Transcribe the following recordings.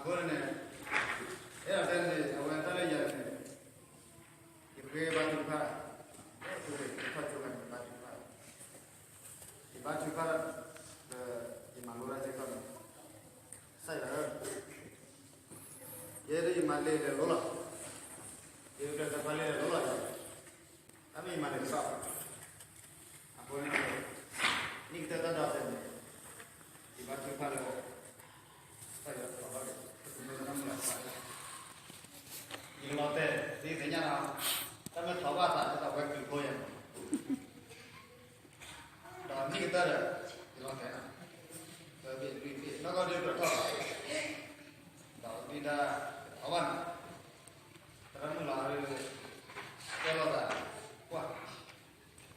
အဃိန့ၣ် အဲၣ်ဒိးတဲန့ၣ် အဝဲတၢ်လၢယၤန့ၣ် ယဃ့ဘါထုကဖၣ်, ယထီၣ်ကၠိခါန့ၣ် ယဘါထုကဖၣ်, ယဘါထုကဖၣ်ဒီး ယမၤလိတၢ်စ့ၢ်ကီးန့ၣ် ကစၢ်ယွၤဧၢ, ယဲဒၣ်ယမၤလ့ၤလဲၤလိလီၤ, ယကတၢၢ်တၢ်ဖါလ့ၤလဲၤလိလီၤ, တၢ်မ့ၢ်ယမၤလ့ၤတဘၣ်ဘၣ်. အဃိန့ၣ် နံၣ်ကတၢၢ်တၢ်ဒီသဲးန့ၣ် ယဘါထုကဖၣ်လၢ ကစၢ်ယွၤထီၣ်ဘၣ်လၢ ယကလီၤတဲာ် ဒ်သ့ၣ်ညါလီၤ, တၢ်မ့ၢ်ထီၣ်ဘၣ်သး တၢ်ဝဲကုၢ်ဖိယၤ ဒီးနံၣ်ကတၢၢ်ဒီး ယလီၤတဲာ်နီၤ, ဒီးဘ့ၣ်လွံၢ်ဘ့ၣ် နီၢ်ကီၢ်ဒုးကြၢးထီၣ်ဘၣ်, ဒီးဝံဒၣ် ထီၣ်ဘၣ်နီၤ, သရၣ်မုၣ်လီၤဒုး တဲလိာ်သး ကွၢ်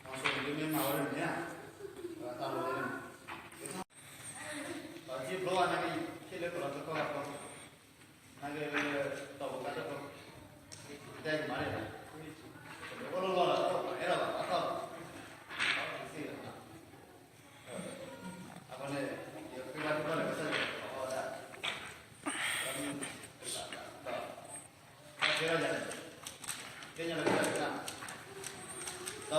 မီၤစိၤန့ၣ်ဒုးမ့ၢ်မၤဝဲဒၣ်န့ၣ်ဧါ, ဒီးတၢ်လီၤတဲာ်န့ၣ် ဒီးထံဖျိဘၣ်နာ်က့ ဟ့ၣ်လၢကလီၤတခီၣ်ဘၣ်ဖျိ, နာ်က့လၢ တီၢ်ပူၤခါတခီ, တဲကမၤန့ၣ်လီၤ, ပဒိးအိၣ်လီၢ်လီၢ်ဒီး အဲၣ်ဒိးဘၣ်ဘၣ်ထီၣ်, ဒီးသ့ၣ်လီၤ, အဃိန့ၣ် ယဃ့ဘါထုကဖၣ်လၢကစၢ်ယွၤအီၤဒၣ်, ဒီး တၢ်တဲလီၤယၤန့ၣ် သ့ၣ်ညါလၢကစၢ်ယွၤ,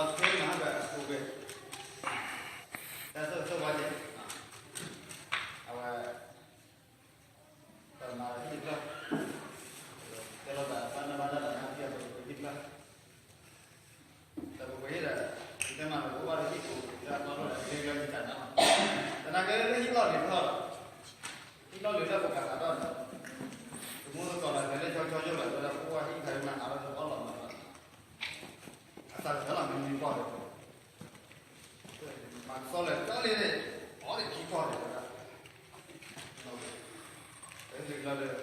ဒီးခဲအံၤမၤဟဲပှၤအပူၤကွံာ်, တၢ်သိၣ်သိၣ်ဝါကဲ, အဝဲ တၢ်မၤဟံၣ်တဖျၢၣ်, တဲလိာ်သးဘၣ်နၢ်ဘၣ်တၢ်ဒီးနၢ်ဟံၣ်အပူၤကွံာ်ဟံၣ်တဖျၢၣ်, တၢ်ပူၤကွံာ်ဟံၣ်ဒီး ယတဲမၤလၢပအိၣ်ဘၣ်ဒီးဟံၣ်ပူၤ ယတဲအပျီလီၢ်ဒီးဂ့ၤဂ့ၤယတၢ်နၢ်မး, သနာ်က့လၢဟံၣ်လီၢ်လံၤထီၣ်ဒီး ဟံၣ်လီၢ်လံၤလၢပကးသးဒီးန့ၣ်, ပမူသကိးလီၤ လဲၤလၢဆီဆီယိၣ်လီၤ လၢပအိၣ်ဝဲဟံၣ်ခါယမၤဟးလီၤလၢအီၣ်လီၤမးလီၤ, အသးကသၢလီၤမံမံပီၢ်ဒီး မၤကစီလၢတၢ်လံန့ၣ် အီၣ်လၢခံပီၢ်ဒီးဝဲဒၣ်, ပဟ့ၣ်လီၤဒီးမၤဘၣ်ဒီးဝဲဒၣ်, ပဟ့ၣ်လီၤဒီး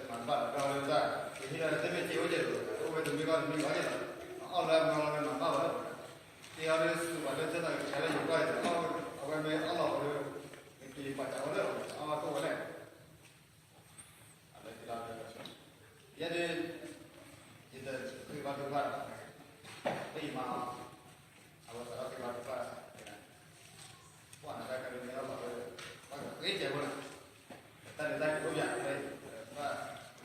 တမ့ၢ်က့ၤအိၣ်က့ၤလီၤ, အိၣ်ဝဲတမံၤဘၣ်တမံၤဘၣ်က့ၤလီၤ, အီၣ်လၢအမၤလီၤဒီးမၤဘၣ်ဝဲ, က့ၤအီၤဒီးစူးဘၣ်လၢဆၢထၢၣ်ကဆဲးလၢယပှၢ်ဒီး အဝဲမ့ၢ်အီၣ်လီၤဒီး နက့ၤပာ်တၢ်ဝဲလၢ အီၣ်ဘၣ်ကိၣ်ဝဲလဲၣ် အလၢကလီၤ, ယဲဒၣ် ယတဃ့ဘါထုကဖၣ်, လၢယမါအီၤ, အဝဲသးထီၣ်ဃ့ဘါထုကဖၣ်, ပှၤနတၢ်ကရၢမ့ၢ်အီၣ်လီၤဝဲ, ဘၣ်ကဃ့ကဲဖိလီၤ, တၢ်လၢတၢ်ကအိၣ်ယၤဝဲ, ဘၣ်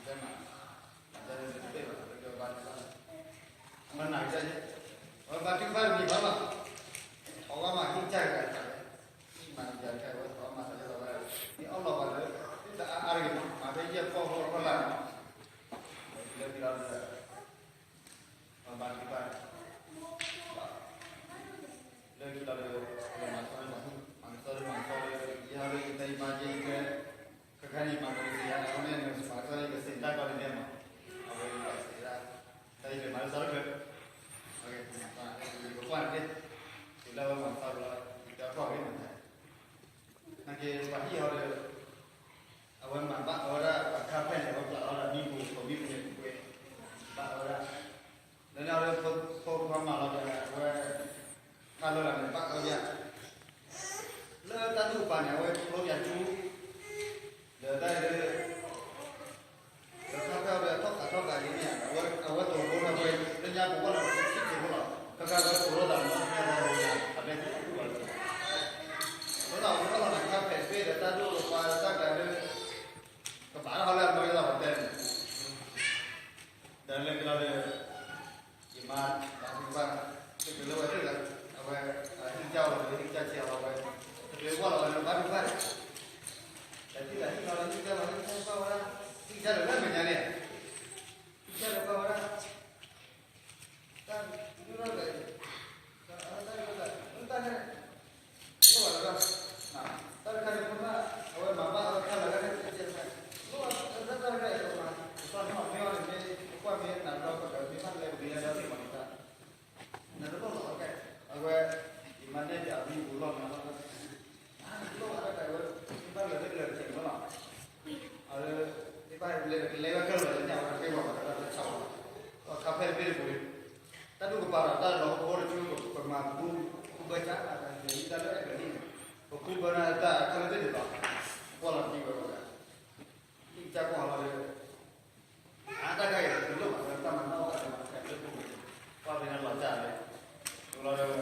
တဲမး, မၤတၢ်လၢတဘ့ၣ်ဘၣ် လၢကဘါထုကဖၣ်, မၤနၤကစၢ်ယဲ, အဝဲဘါထုကဖၣ်တမံၤဘၣ်ဘၣ်, အဝဲမၤဟံၣ်ကစၢ်ယွၤတၢ်လဲၣ် မၤကစၢ်ယွၤဝဲ သီမၤသးယဲလီၤဝဲ, မ့ၢ်အီၣ်လီၤပှၤလၢ တအါအါတဂ့ၤမး မၤဖဲယဲၢ်ဖီၣ်ဖိအဖီလာ်န့ၣ်, လၢခံလီၤဒီး ပဘါထုကဖၣ်, လၢခံလီၤဒီး ပမၤကစီဒီးမၤကစီ, မၤကစီဒီးမၤကစီလၢ ယဟီဒီးယတဲယမါက့ယတဲ, ခဲခါန့ၣ်မၤကစီယၤ အဃိန့ၣ် မၤကစီယကစံးတၢ်ကီတမံၤမး, အဝဲယကစံးဒၣ်, တၢ်ယလဲၤမၤလၢစီတခါ, ယကကွၢ်န့ၣ်, တုၤလၢအဝဲမၤကစီလီၤ ယတဲကွၢ်ဂ့ၤမး, နာ်က့ပှၤဟံၣ်ဟီဒီး အဝဲမၤဘၣ်အဝဲဒၣ် ပှၤခါဖဲန့ၣ် အဝဲပျၢ်လီၤဒီးမံပူၤ ပမံပူၤန့ၣ်ပူၤကွံာ်, ဘၣ်အဝဲဒၣ်, လၢန့ၣ်အဝဲဖိခွါမၤလီၤဒီး အဝဲ ခါလၢာ်န့ၣ် ဘၣ်အဝဲဒၣ်, လၢတၢ်ဒူၣ်ပၤန့ၣ် အဝဲဖျိပၠးကၠူ, ဒီးတၢ်အံၤ ဒီးခါဖဲအဝဲထီၣ်ခးထီၣ်ခးယံၤန့ၣ် အဝဲတိၤဖိထီၣ်ဝဲ လၢညါပဝဲလီၤ ထံၣ်က့ၤဖိလီၤ ခါခါဝဲတိၤထီၣ်သးန့ၣ် အဝဲ အဘျဲၣ်ထံၣ်ဘၣ်လီၤ, အဃိသတးအဝဲလီၤန့ၣ် ခါဖဲတဘ့ၣ်ဒီးတၢ်ဒူၣ်ပၤဒီးတၢ်ကျးဒီး ကဘၣ်ထီၣ်လၢအမ့ၢ်လီၤတဲန့ၣ် ဒီးလၢကလီၤဒီး ယမါ ဘါထုကဖၣ် တချုးလၢဝဲသ့ၣ်လၢ အဝဲ ဟံၣ်ကစၢ်လီၤဝဲ ဟံၣ်ကစၢ်ဆဲးလီၤဝဲ တချုးဝဲလီၤဝဲလၢဘါထုကဖၣ်န့ၣ် ဒီးဟံၣ်လီၤဟံၣ်ကစၢ်လီၤ ဟံၣ်ကစၢ်ဘၣ်ဝဲဒၣ် ဟံၣ်ကစၢ်လၢလၢမဲာ်ညါန့ၣ် ဟံၣ်ကစၢ်လၢဘၣ်ဝဲဒၣ် တၢ်ဒုးထီၣ်လဲၣ် တၢ်ဒုးထီၣ်လဲၣ် တၢ်န့ၣ် တၢ်တခါန့ၣ် ဖိသၣ် အဝဲမၤဘၣ်အဝဲတၢ်လၢတၢ်န့ၣ် တၢ်တခါအံၤမး ကစၢ်မ့ၢ်အီၤန့ၣ် မ့ၢ်ပကွၢ်မ့ၢ်နၤဒီးပကမ့ၢ်ဘၣ်လဲၣ် ပကလဲၤဒီးသ့ၣ်မၤန့ၣ်တၢ် နတလိၣ်လီၤ အဝဲ ယမၤန့ၢ်ပှၤမံပူၤလီၢ်မးလီၤ နတလိၣ်ဘၣ်တၢ်တခါအံၤဝဲ မ့ၢ်ဘၣ်လဲၤတကလဲၤတကဲးမးလီၤ အဝဲ မ့ၢ်ဘၣ်လဲၤတကလဲၤဝဲခဲလၢာ်လၢညါဝဲတသ့ဘၣ်ဘၣ် တၢ်တဆါဘၣ် ခါဖဲတဘ့ၣ်တပူၤ တၢ်ဒူၣ်ကပၤဒီးတၢ်လီၤဟိတကၠိ ပမၤဘူ ခူဘၢကၠၢ် တၢ်လၢအဲၣ်ဒိးန့ၣ် ပခူဘၢန့ၣ်တၢ်ခဲလၢာ်သ့ၣ်တဖၣ် ကွၢ်လီၤတံၢ်ဝဲဝဲ ဟံၣ်ကစၢ်ကွၢ်လီၤဒီး အတၢ်ခါအံၤတလိၣ်ဘၣ် တၢ်မၤနီၣ်ဘၣ်တၢ်မၤတခါလၢပူၤ ကွၢ်ဖဲန့ၣ်လီၤတၢ်လဲၣ် လီၤဒီး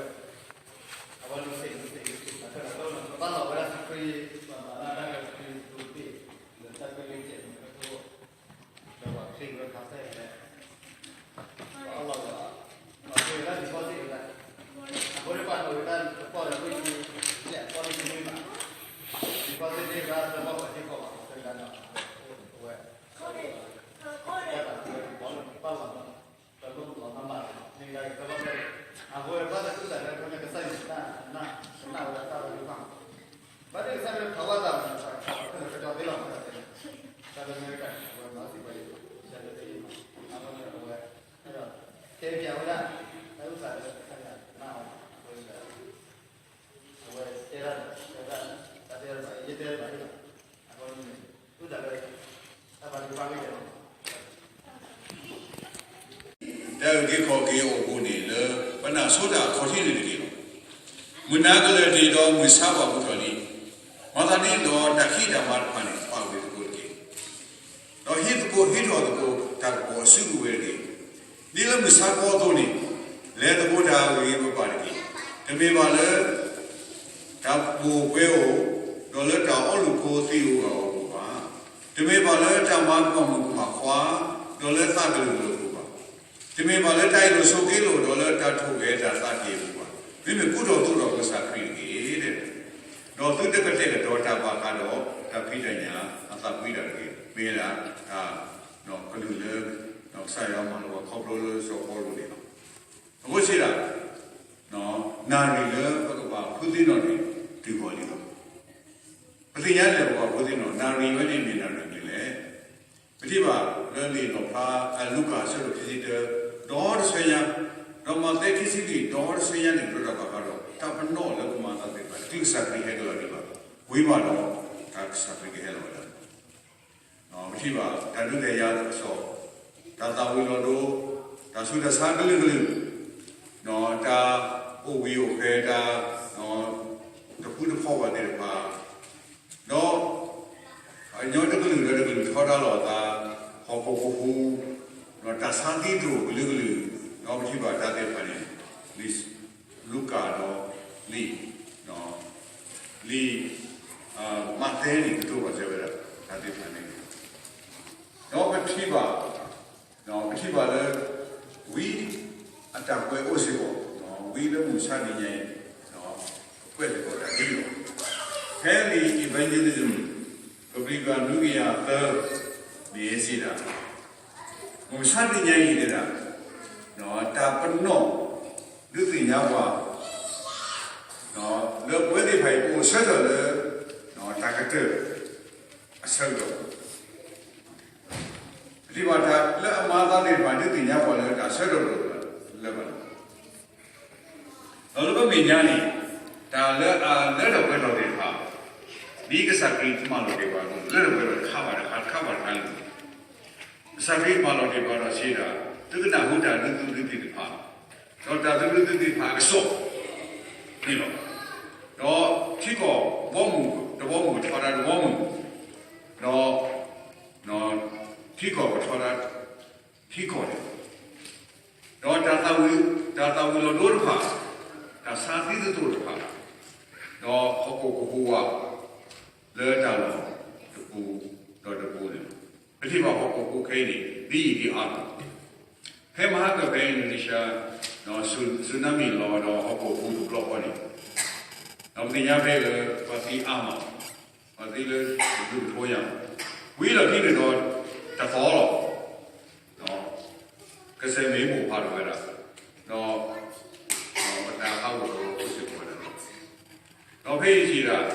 အဝဲလူၤစ့ၣ်လူၤစ့ၣ်လူၤစ့ၣ် တၢ်ခဲလၢာ် ပဘၣ်လီၤဝဲဒၣ်စခရံ ပဘၣ်လၢတၢ်ခဲလၢာ်စခရံ လူၤတ့ၢ် လၢတၢ်ခဲလၢာ်စဲး မ့ၢ်တၢ်ခဲလၢာ် အဝဲမၤသ့ၣ်ပှၤယိၣ်, ဆၢလၢတယိၣ်မး, အဃိန့ၣ် အဝဲ အဲၣ်ဒိးတဲပျးဝဲဒၣ် တၢ်အုၣ်သးလၢတၢ်နာ်အီၤ, အဃိန့ၣ် အဝဲတဲဒၣ် တဲဒၣ် တၢ်တဲဒၣ်ဘၣ် ယတဲဒၣ်ဘၣ်အံၤဘၣ်, အဃိန့ၣ် အုၣ်သးလၢ တၢ်ဘၣ်ဒိဘၣ်က့ၤလီၤ. တၢ်အုၣ်က့ၤခီၣ်က့ၤအိၣ်ဖှိၣ်န့ၣ်လၢ ပနၢ်ဆိတၢ်အခီၣ်ထံးန့ၣ်တက့ၢ်လီၤ. မုၢ်နၤကလၢာ်တ့ၢ်ဒီးမုၢ်ဆါဘၣ်ဘူးထီၣ်လံ. မၤသးဒ်န့ၣ်ဒီးတၢ်ခံးတၢ်မၤတဖၣ်န့ၣ် ပာ်ဝံၤသကိးတက့ၢ်. ဒီးဟ့ၣ်သကိးဟ့ၣ်ထီၣ်သကိးတၢ်ကပီၤအစုကဝဲၤတက့ၢ်. ဒ်လၢမုၢ်ဆါခီအသိးန့ၣ် လဲၤသကိးတၢ်ဂ့ၤဂ့ၤဘၣ်ဘၣ်တက့ၢ်. တမ့ၢ်ဘၣ်လၢ တၢ်ပူၤကွဲၤအိၣ်, ဒီးလၢတၢ်အီလုၣ်ဖိသံအိၣ်ဂၢၢ်အိၣ်အပူၤဘၣ်. တမ့ၢ်ဘၣ်လၢတၢ်မၤကမၣ်မုၣ်ကမၣ်ခွါ, ဒီးလၢသးကလုာ်ကလုာ်အပူၤဘၣ်. တမ့ၢ်ဘၣ်လၢတၢ်အ့ၣ်လိာ်ဆိးက့လိာ် ဒီးလၢတၢ်ထိၣ်ဂဲၤတၢ်သးက့ၤအပူၤဘၣ်. မ့မ့ၢ်ကူထီၣ်သိးဒီးကစၢ်ခရံာ်တက့ၢ်. ဒီးသုတကတဲာ်ကတီၤတၢ်ဘၣ်ဃးဒီးတၢ်ဖံးတၢ်ညၣ်အသးကွံတၢ်တဂ့ၤ. မ့ၢ်ဝဲဒၣ်တၢ်ကလုၢ်လၢ ကစၢ်ယွၤမၤလိာ်ပှၤခီဖျိလၢစီၤပီလူးန့ၣ်လီၤ. အဃိစံးဒၣ် နၣ်ရံၣ်လၢပကဘၣ်ဖုးသ့ၣ်နီၣ်န့ၣ် တုၤဃီၤလံလီၤ. ပသ့ၣ်ညါလၢပကဘၣ်ဖုးသ့ၣ်နီၣ် နၣ်ရံၣ်ဝဲန့ၣ်မ့ၢ်နၣ်ရံၣ်မနုၤလဲၣ်. ပထံၣ်ဘၣ်လၢလံာ်လီၣ်ဖျါ အလူၤကၣ်အဆၢဒိၣ်ခံဆံတၢ ဒီတဆၢညါ, ဒီးမးသဲခံဆံလွံၢ် ဒီတဆၢညါန့ၣ် ကတိၤတၢ်ဘၣ်ဃးဒီး တၢ်ပနီၣ်လၢကမၤအသးသ့ၣ်တဖၣ် တချုးကစၢ်ခရံာ်ဟဲက့ၤလီၤဒံးဘၣ်, ဝံၤဘၣ်ဒီး တၢ်ကစၢ်ခရံာ်ကဟဲလီၤဝဲဒၣ် ပထံၣ်ဘၣ် တၢ်ဒုးတၢ်ယၤအကစီၣ်, တၢ်သၣ်ဝံၤလီၤဒိ, တၢ်ဆူးတၢ်ဆါကလုာ်ကလုာ်, တၢ်အိၣ်ဘှံးအိၣ်ဖဲတၢ် တဃူတဖိးဘၣ်သ့ၣ်တဖၣ်, ဒီး အညီတကလုာ်ဒီးတကလုာ်ထီဒါလိာ်အသး, ဟီၣ်ခိၣ်ကဟူး, ဒီးတၢ်ဆါသံတြိာ်ကလုာ်ကလုာ်, ဒီးပထံၣ်ဘၣ်တၢ်သ့ၣ်တဖၣ်န့ၣ် လံာ်လူၤကၣ်ဒီးလံာ် လံာ် မးသဲန့ၣ် ကတိၤဘၣ်စၢၤဝဲဒၣ် တၢ်သ့ၣ်တဖၣ်န့ၣ်, ဒီးပထံၣ်ဘၣ် ပထံၣ်ဘၣ်လၢ ဝံအတၢ်ကွဲးအိၣ်စ့ၢ်ကီး, ဝံလၢမုၢ်မဆါတနံၤညါအံၤ ကွဲးစ့ၢ်ကီးတၢ်ဒ်န့ၣ်လီၤ. ဖဲလံာ် Evangelism ပပျံၤကွံာ်နွံကယၤသၢ န့ၣ်စံးဒၣ် မုၢ်မဆါတနံၤညါအံၤတဲဒၣ် တၢ်ပနီၣ်ဒုးသ့ၣ်ညါပှၤ လၢပဝဲသ့ၣ်တဖၣ်အံၤ ပအိၣ်ဆၢထၢၣ်လၢ တၢ်ကတၢၢ်အဆၢကတီၢ် ပထံၣ်ဘၣ်တၢ်လၢအမၤအသးသ့ၣ်တဖၣ် ဒုးသ့ၣ်ညါပှၤလၢတၢ်ဆၢထၢၣ်လၢပှၤလၢ ဒီးလၢပမဲာ်ညါန့ၣ် တၢ်လၢအလၢထီၣ်ပှဲၤထီၣ်သ့ၣ်တဖၣ် ဒ်ကစၢ်ခရံာ်မၢလီၤက့ၤပှၤအသိး လၢထီၣ်ပှဲၤထီၣ်တခါဘၣ်တခါ တခါဘၣ်တခါန့ၣ် ကစၢ်ခရံာ်မၢလီၤက့ၤပှၤဒီးစံးဒၣ် သုကနၢ်ဟူတၢ်ဒုးသုသုသ့ၣ်တဖၣ် ဒီးတၢ်ဒုးသုသုသ့ၣ်တဖၣ်အကစီၣ်န့ၣ်လီၤ. ဒီးထံကီၢ်ဘီမုၢ်တဘီမုၢ် ကထီဒါတဘီမုၢ် ဒီး ထံကီၢ်ကထီဒါ ထံကီၢ်န့ၣ် ဒီးတၢ်သၣ်ဝံၤ တၢ်သၣ်ဝံၤလီၤဒိတဖၣ်, တၢ်ဆါသံသတြိာ်တဖၣ်, ဒီးဟီၣ်ခိၣ်ကဟူးဝး လၢတၢ်လီၢ်တပူၤဒီးတပူၤန့ၣ်လီၤ. ပထံၣ်ဘၣ်ဟီၣ်ခိၣ်ကဟူးခဲအံၤန့ၣ် ဒ်အံၤဒ်အါမး, ဖဲမဟါကၢၣ်ဖဲ Indonesia ဒီး tsunami လီၤဒီးဟီၣ်ခိၣ်ကဟူးတဘျီဃီန့ၣ်, ဒီးပသ့ၣ်ညါဖဲလၢ ပှၤသံအါမး ပှၤသံလၢတဒူၣ်ကထိယၤ, ဝံၤလီၢ်ခံန့ၣ်ဒီး တသီလီၤ,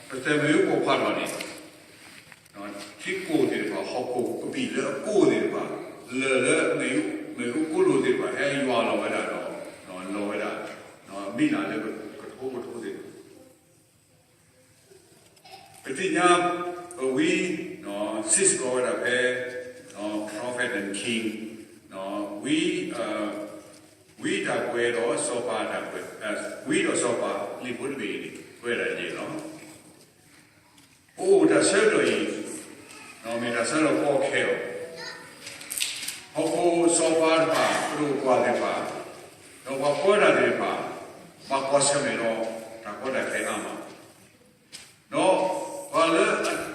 ကစၢၢ်မ့ၣ်အူပိာ်ဖးထီၣ်ဝဲဒၣ်, ဒီး ပတၢ်ဟးဂီၤဒီးအိၣ်စ့ၢ်ကီးဝဲဒၣ်လီၤ. ဒီးဖဲအံၤထံၣ်ဒၣ် ကစၢၢ်မ့ၣ်အူပိာ်ဖးထီၣ်န့ၣ် ထံကိၢ်သ့ၣ်တဖၣ် ဟီၣ်ခိၣ်ကပံာ်လၢအကိၢ်သ့ၣ်တဖၣ် လၢၢ်လၢ မ့ၣ်အူကိၢ်လိာ်သ့ၣ်တဖၣ် ဟဲယွၤလီၤဝဲဒၣ်ဒီး လီၤဝဲဒၣ် မံၣ်လၢ်လၢကထိကထိသ့ၣ်တဖၣ် ပသ့ၣ်ညါ ပဝံ စံးစ့ၢ်ကီးဝဲဒၣ်ဖဲ Prophet and King ဝံ ဝံတၢ်ကွဲးဒီးစီၤပၤတၢ်ကွဲး ဝံဒီးစီၤပၤ လံာ်ဖိတဘ့ၣ်အံၤန့ၣ် ကွဲးဒၣ်ယဲၢ်လီၤ. ပအိၣ်တၢ်ဆၢကတီၢ်အံၤ မ့ၢ်တၢ်ဆၢကတီၢ်ကီခဲလီၤ. ဟီၣ်ခိၣ်စီၤပၤတဖၣ် ပဒိၣ်ပှၢ်သ့ၣ်တဖၣ် ဒီးပှၤပၢတၢ်သ့ၣ်တဖၣ် ဘၣ်ကွၢ်ဆၢၣ်မဲာ်ဒီး တၢ်ကီတၢ်ခဲအါမး ဒီးပှၤလၢ သ့လံာ်သ့လဲၢ်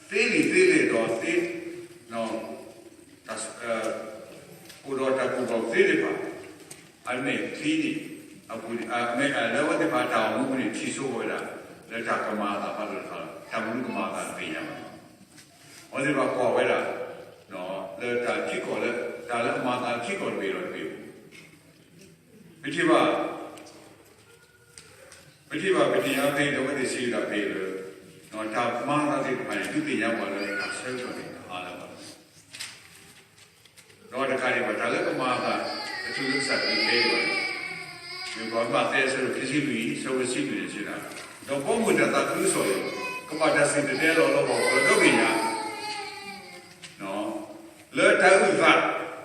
ဒီးသ့ အိၣ်ဒီးတၢ်ကူၣ်ဘၣ်ကူၣ်သ့သ့ၣ်တဖၣ် အမဲာ်ချံန့ၣ် အပူၤန့ၣ် အမဲာ်လၢအဝဲသ့ၣ်တဖၣ်တၢ်အိၣ်မူပူၤန့ၣ် ထံၣ်ဆိဝဲဒၣ် လၢတၢ်ကမၤအသးဖးဒိၣ်တခါလီၤ. တၢ်မနုၤကမၤအသးတသ့ၣ်ညါဘၣ်. အဝဲသ့ၣ်တဖၣ်ကွၢ်ဝဲဒၣ် လၢတၢ်ထံကီၢ်လၢ တၢ်လၢအမၤအသးထံကီၢ်တဘ့ၣ်ဒီးတဘ့ၣ် ပထံၣ်ဘၣ် ပထံၣ်ဘၣ် ပထံၣ်ညါဖဲအံၤ ဒီးအဝဲသ့ၣ်စံးဝဲဒၣ်ဖဲအံၤလၢ တၢ်မၤအသးသ့ၣ်တဖၣ်န့ၣ် ဒုးသ့ၣ်ညါပှၤလၢ ဆၢကတီၢ်န့ၣ် အါလၢၤဘၣ်. ဒီးတကးဒံးဘၣ် တၢ်လၢကမၤအသး တချုးလၢကစၢ်ခရံာ်ကဟဲဒံးဘၣ်န့ၣ်, မ့ၢ်ပှၤမးသဲအဆၢဒိၣ်ခံဆံလွံၢ် အဆၢဖိတဆံလွံၢ်န့ၣ်စံးဒၣ်, ဒီးပိာ်မုၣ်တၢ်သးခုကစီၣ်အံၤ ကဘၣ်တၢ်စံၣ်တဲၤတဲလီၤလၢဟီၣ်ခိၣ်ဒီဘ့ၣ်ညါ လၢတၢ်အုၣ်သး